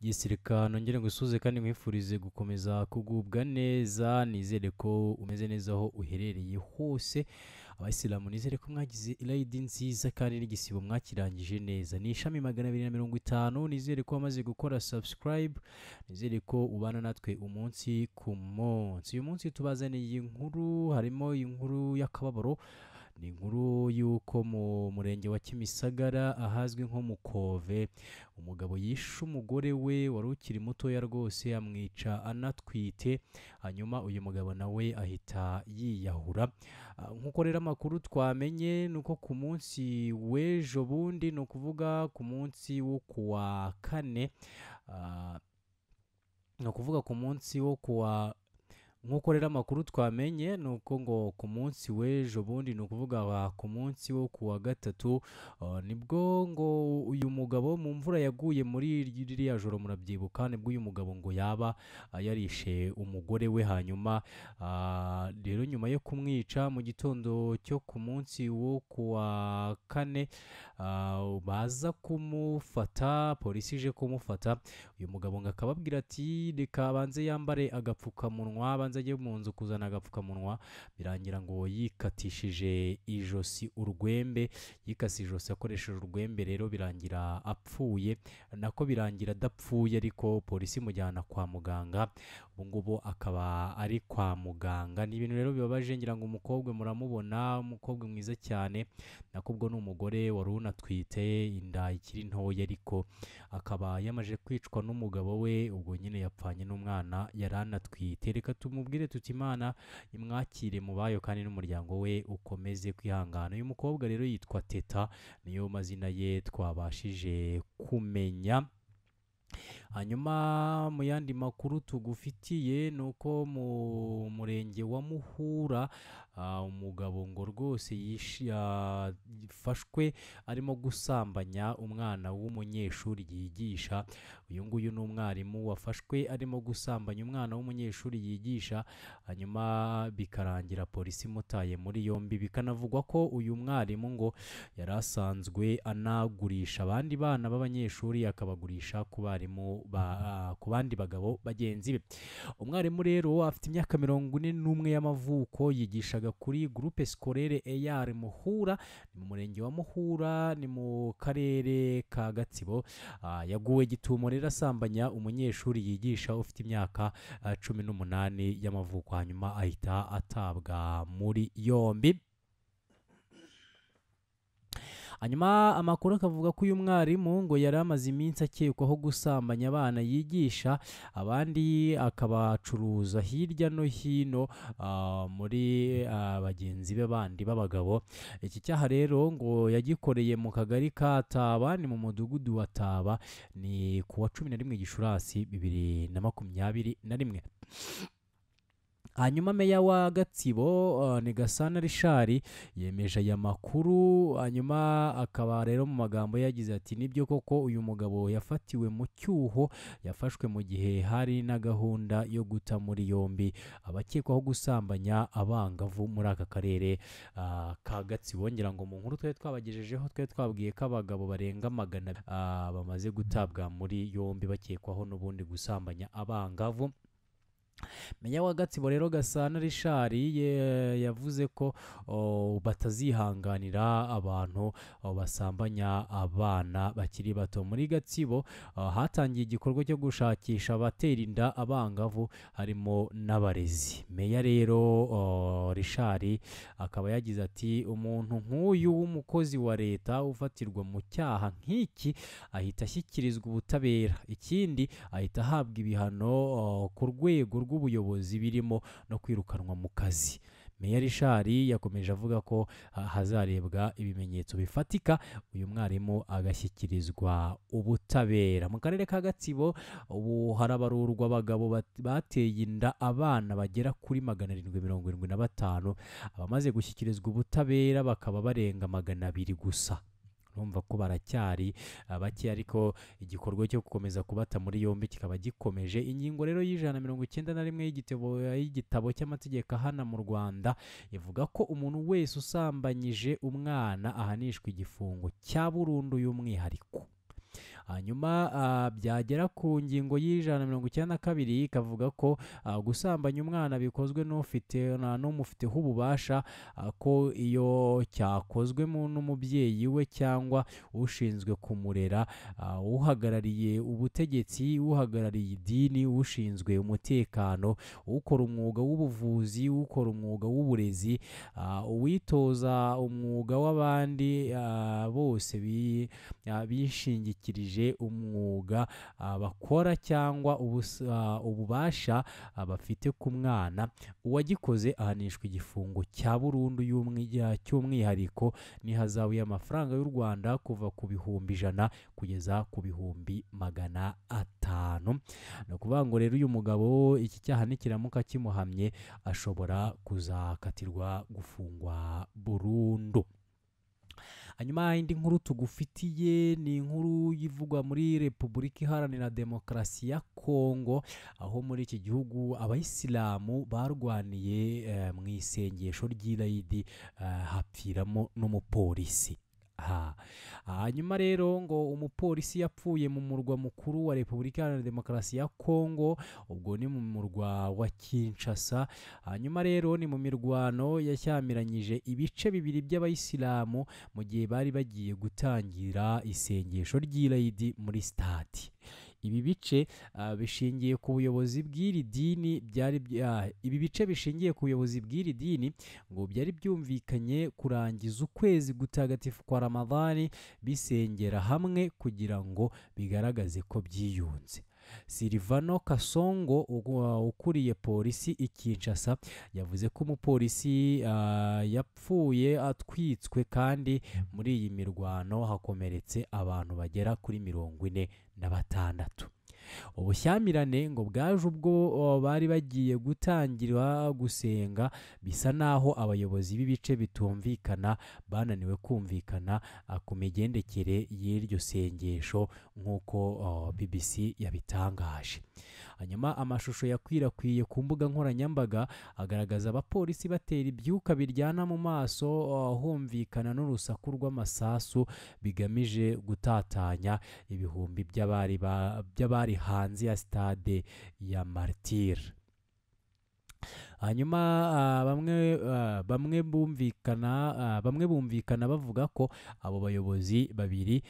Reka nongere ngusuhuze kandi nkwifurize gukomeza kugubwa neza, nizere ko umeze neza aho uherereye hose. Abayisilamu nizere ko mwagize irayidi nziza kandi n'igisibo mwakirangije neza. Ni ishami 250, nizere ko wamaze gukora subscribe, nizere ko ubana natwe umunsi ku munsi. Uyu munsi tubazaniye inkuru, harimo inkuru y'akababaro, ni inkuru y'uko mu murenge wa Kimisagara ahazwi nko mu Kove, umugabo yishe umugore we wari ukiri mutoya rwose, amwica anatwite, hanyuma uyu mugabo nawe ahita yiyahura. Nk'uko rero amakuru twamenye ni uko ku munsi w'ejo bundi, ni ukuvuga ku munsi wo kuwa kane, ni ukuvuga ku munsi wo kuwa, nk'uko rero amakuru twamenye ni uko ngo ku munsi w'ejo bundi, ni ukuvuga ku munsi wo kuwa gatatu, nibwo ngo uyu mugabo mu mvura yaguye muri ririya joro murabyibuka, nibwo uyu mugabo ngo yaba yarishe umugore we, hanyuma rero nyuma yo kumwica mu gitondo cyo ku munsi wo kuwa kane, baza kumufata, polisi ije kumufata, uyu mugabo ngo akababwira ati reka abanze yambare agapfukamunwa, abanze ajye mu nzu kuzana agapfukamunwa, birangira ngo yikatishije ijosi urwembe, yikase ijosi akoresheje urwembe, rero birangira apfuye, nako birangira adapfuye, ariko polisi imujyana kwa muganga, ubu ngubu akaba ari kwa muganga. Ni ibintu rero bibabaje, ngira ngo umukobwa muramubona, umukobwa mwiza cyane, nako ubwo ni umugore wari unatwite inda ikiri ntoya, ariko akaba yamaze kwicwa n'umugabo we, ubwo nyine yapfanye n'umwana yari anatwite. Reka tumubwire tuti Imana imwakire mu bayo kandi n'umuryango we ukomeze kwihangana. Uyu mukobwa rero yitwa Teta, niyo mazina ye twabashije kumenya. Hanyuma mu yandi makuru tugufitiye ni uko mu murenge wa Muhura, umugabo ngo rwose yafashwe arimo gusambanya umwana w'umunyeshuri yigisha. Uyu nguyu ni umwarimu wafashwe arimo gusambanya umwana w'umunyeshuri yigisha, hanyuma bikarangira polisi imutaye muri yombi. Bikanavugwa ko uyu mwarimu ngo yari asanzwe anagurisha abandi bana b'abanyeshuri, akabagurisha ku barimu ku bandi bagabo bagenzi be. Umwarimu rero afite imyaka 41 y'amavuko, yigishaga kuri Groupe Scolaire EAR Muhura, ni mu murenge wa Muhura, ni mu karere ka Gatsibo. Yaguwe gitumo rero asambanya umunyeshuri yigisha ufite imyaka 18 y'amavuko, hanyuma ahita atabwa muri yombi. Hanyuma amakuru akavuga ko uyu mwarimu ngo yari amaze iminsi akekwaho gusambanya abana yigisha, abandi akabacuruza hirya no hino muri bagenzi be bandi b'abagabo. Iki cyaha rero ngo yagikoreye mu kagari ka Taba, ni mu mudugudu wa Taba, ni ku wa 11 Gicurasi 2021. Hanyuma meya wa Gatsibo ni Gasana Richard yemeje aya makuru, hanyuma akaba rero mu magambo yagize ati nibyo koko uyu mugabo yafatiwe mu cyuho, yafashwe mu gihe hari na gahunda yo guta muri yombi abakekwaho gusambanya abangavu muri aka karere ka Gatsibo. Ngira ngo mu nkuru twari twabagejejeho twari twabwiye ko abagabo barenga 100 bamaze gutabwa muri yombi bakekwaho n'ubundi gusambanya abangavu. Meya wa Gatsibo rero Gasana Richard yavuze ko batazihanganira abantu basambanya abana bakiri bato. Muri Gatsibo hatangiye igikorwa cyo gushakisha abatera inda abangavu harimo n'abarezi. Meya rero Richard akaba yagize ati umuntu nk'uyu w'umukozi wa leta ufatirwa mu cyaha nk'iki ahita ashyikirizwa ubutabera, ikindi ahita ahabwa ibihano ku rwego rw'ubuyobozi birimo no kwirukanwa mu kazi. Meya Richard yakomeje avuga ko hazarebwa ibimenyetso bifatika uyu mwarimu agashyikirizwa ubutabera. Mu karere ka Gatsibo ubu harabarurwa abagabo bateye inda abana bagera kuri 775, abamaze gushyikirizwa ubutabera bakaba barenga 200 gusa. Urumva ko baracyari bake, ariko igikorwa cyo gukomeza kubata muri yombi kikaba gikomeje. Ingingo rero y'191 y'igitabo cy'amategeko ahana mu Rwanda ivuga ko umuntu wese usambanyije umwana ahanishwa igifungo cya burundu y'umwihariko. Hanyuma byagera ku ngingo y'192 ikavuga ko gusambanya umwana bikozwe n'ufite n'umufiteho ububasha, ko iyo cyakozwe n'umubyeyi we cyangwa ushinzwe kumurera, uhagarariye ubutegetsi, uhagarariye idini, ushinzwe umutekano, ukora umwuga w'ubuvuzi, ukora umwuga w'uburezi, uwitoza umwuga w'abandi bose bishingikirije umwuga bakora cyangwa ububasha bafite ku mwana, uwagikoze ahanishwa igifungo cya burundu cy'umwihariko n'ihazabu y'amafaranga y'u Rwanda kuva ku 100,000 kugeza ku 500,000. Ni ukuvuga ngo rero uyu mugabo iki cyaha nikiramuka kimuhamye ashobora kuzakatirwa gufungwa burundu. Hanyuma indi nkuru tugufitiye ni inkuru ivugwa muri Repubulika Iharanira Demokarasi ya Kongo, aho muri iki gihugu abayisilamu barwaniye mu isengesho ry'Irayidi hapfiramo n'umupolisi. Hanyuma rero ngo umupolisi yapfuye mu murwa mukuru wa Repubulika Iharanira Demokarasi ya Kongo, ubwo ni mu murwa wa Kinshasa. Hanyuma rero ni mu mirwano yashyamiranyije ibice bibiri by'abayisilamu mu gihe bari bagiye gutangira isengesho ry'Irayidi muri stade. Ibi bice bishingiye ku buyobozi bw'iri dini byari ibi bice bishingiye ku buyobozi bw'iri dini ngo byari byumvikanye kurangiza ukwezi gutagatifu kwa Ramadhani bisengera hamwe kugira ngo bigaragaze ko byiyunze. Silvano Kasongo ukuriye polisi i Kinshasa yavuze ko umupolisi yapfuye atwitswe kandi muri iyi mirwano hakomeretse abantu bagera kuri 46. Ubushyamirane ngo bwaje ubwo bari bagiye gutangira gusenga, bisa naho abayobozi b'ibice bitumvikana bananiwe kumvikana ku migendekere y'iryo sengesho nk'uko BBC yabitangaje. Hanyuma amashusho yakwirakwiye ku mbuga nkoranyambaga agaragaza abapolisi batera ibyuka biryana mu maso, humvikana n'urusaku rw'amasasu bigamije gutatanya ibihumbi by'abari hanze ya stade ya Martyr. Hanyuma bamwe bumvikana bavuga ko abo bayobozi babiri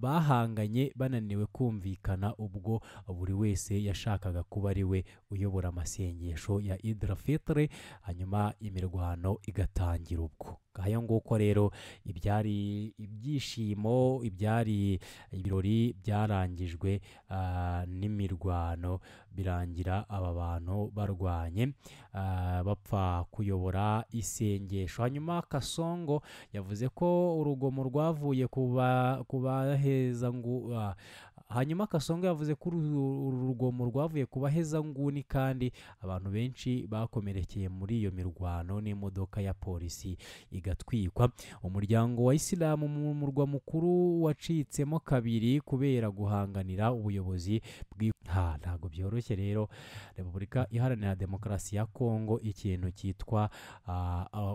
bahanganye bananiwe kumvikana ubwo buri wese yashakaga kuba ari we uyobora amasengesho ya Eid al-Fitr, hanyuma imirwano igatangira ubwo. Ngayo nguko rero ibyari ibyishimo, ibyari ibirori byarangijwe n'imirwano, birangira aba bantu barwanye bapfa kuyobora isengesho. Hanyuma Kasongo yavuze ko urugomo rwavuye kubaheza ngo hanyuma Kasongo yavuze ko urugomo rwavuye kubaheza nguni kandi abantu benshi bakomerekeye muri iyo mirwano n'imodoka ya polisi igatwikwa. Umuryango wa Isilamu mu murwa mukuru wacitsemo kabiri kubera guhanganira ubuyobozi ntabwo byoroshye rero. Repubulika Iharanira Demokarasi ya Kongo ikintu cyitwa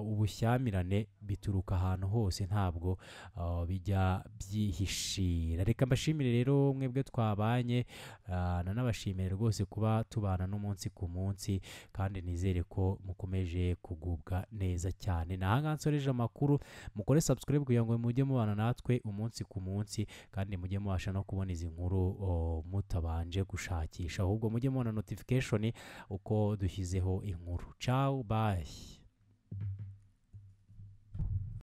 ubushyamirane bituruka ahantu hose, ntabwo bijya byihishira. Reka mbashimire rero mwebwe twabanye, nanabashimire rwose kuba tubana n'umunsi ku munsi, kandi nizere ko mukomeje kugubwa neza cyane. Nahangaha nsoreje amakuru, mukore subscribe kugira ngo mujye mubana natwe umunsi ku munsi, kandi mujye mubasha no kubona izi nkuru mutabanje gushakisha, ahubwo mujye mubona notification uko dushyizeho inkuru. Ciao, bye.